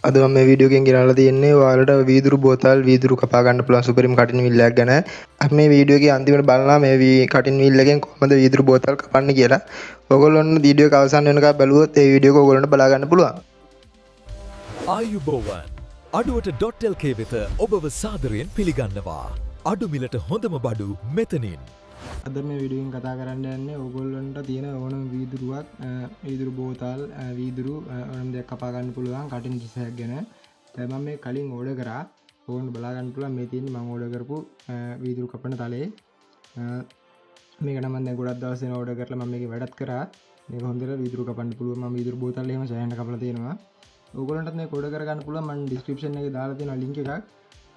අද මම මේ වීඩියෝ එකෙන් ගෙනල්ලා තියෙන්නේ ඔයාලට වීදුරු බෝතල් වීදුරු කපා ගන්න පුළුවන් සුපිරිම කටින් වීල් එකක් ගැන. අපි මේ වීඩියෝ එකේ අන්තිමට බලනවා මේ කටින් වීල් එකෙන් කොහොමද වීදුරු බෝතල් කපන්නේ කියලා. ඔයගොල්ලෝ ඔන්න වීඩියෝ එක අවසන් වෙනකම් බැලුවොත් ඒ වීඩියෝ එක ඔයගොල්ලන්ට බලා ගන්න පුළුවන්. ආයුබෝවන්, අඩුවට .lk වෙත ඔබව සාදරයෙන් පිළිගන්නවා. අඩු මිලට හොඳම බඩු මෙතනින්. අද මේ වීඩියෝ එකෙන් කතා කරන්න යන්නේ ඕගොල්ලන්ට තියෙන ඕනම වීදුරුවක්, වීදුරු බෝතල්, වීදුරු ඕනම දෙයක් කපා ගන්න පුළුවන් කටින් රිසයක් ගැන. දැන් මම මේ කලින් ඕඩර් කරා. ඕගොල්ලන්ට බලා ගන්න පුළුවන් මේ තියෙන්නේ මම ඕඩර් කරපු වීදුරු කපන තලේ. මේක නම් මම දැන් ගොඩක් දවස් වෙනවා ඕඩර් කරලා. මම මේකේ වැඩත් කරා. මේක හොඳට වීදුරු කපන්න පුළුවන්. මම වීදුරු බෝතල් එහෙම සෑහෙන කපලා තියෙනවා. ඕගොල්ලන්ටත් මේක ඕඩර් කරගන්න පුළුවන්. මම ඩිස්ක්‍රිප්ෂන් එකේ දාලා තියෙනවා ලින්ක් එකක්.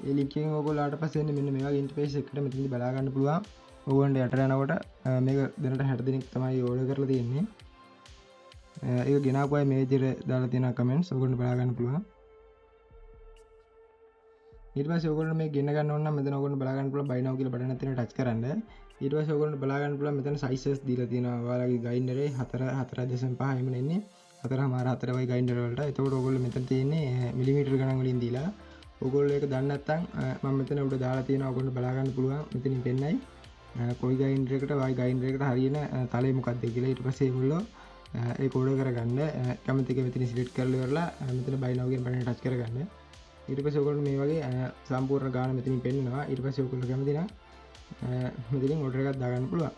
ඒ ලින්ක් එකෙන් ඕගොල්ලෝ ආවට පස්සේ එන්නේ මෙන්න මේ වගේ ඉන්ටර්ෆේස් එකකට. මෙතනදී බලා ගන්න පුළුවන්. ඕගොල්ලන්ට යට යනකොට මේක දැනට 60 දෙනෙක් තමයි ඕඩර් කරලා තියෙන්නේ. ඒක ගෙනාපු අය මේ විදිහට දාලා තියෙන කමෙන්ට්ස් ඕගොල්ලන්ට බලා ගන්න පුළුවන්. ඊට පස්සේ ඕගොල්ලෝ මේක ගෙන්න ගන්න ඕන නම් මෙතන ඕගොල්ලන්ට බලා ගන්න පුළුවන් බයි නව් කියලා බටන් එකක් තියෙනවා, ටච් කරන්න. ඊට පස්සේ ඕගොල්ලන්ට බලා ගන්න පුළුවන් මෙතන සයිසස් දීලා තියෙනවා. ඔයාලගේ ග්‍රයින්ඩරේ 4, 4.5 එහෙම එන්නේ. 4.5, 4 වගේ ග්‍රයින්ඩර් වලට. එතකොට ඕගොල්ලෝ මෙතන තියෙන්නේ මිලිමීටර් ගණන් වලින් දීලා. ඕගොල්ලෝ ඒක දන්නේ නැත්නම් මම මෙතන උඩ දාලා තියෙනවා. ඕගොල්ලන්ට බලා ගන්න පුළුවන්. මෙතනින් පෙන්නයි කොයි ග්‍රයින්ඩර් එකට වයි ග්‍රයින්ඩර් එකට හරියන තලය මොකක්ද කියලා. ඊට පස්සේ ඒගොල්ලෝ ඒක ඕඩර් කරගන්න. කැමති එක මෙතන සිලෙක්ට් කරලා ඉවරලා මෙතන බයි නව් කියන බටන් එක ටච් කරගන්න. ඊට පස්සේ ඔයගොල්ලෝ මේ වගේ සම්පූර්ණ ගාන මෙතනින් පෙන්නනවා. ඊට පස්සේ ඔයගොල්ලෝ කැමති නම් මෙතනින් ඕඩර් එකක් දාගන්න පුළුවන්.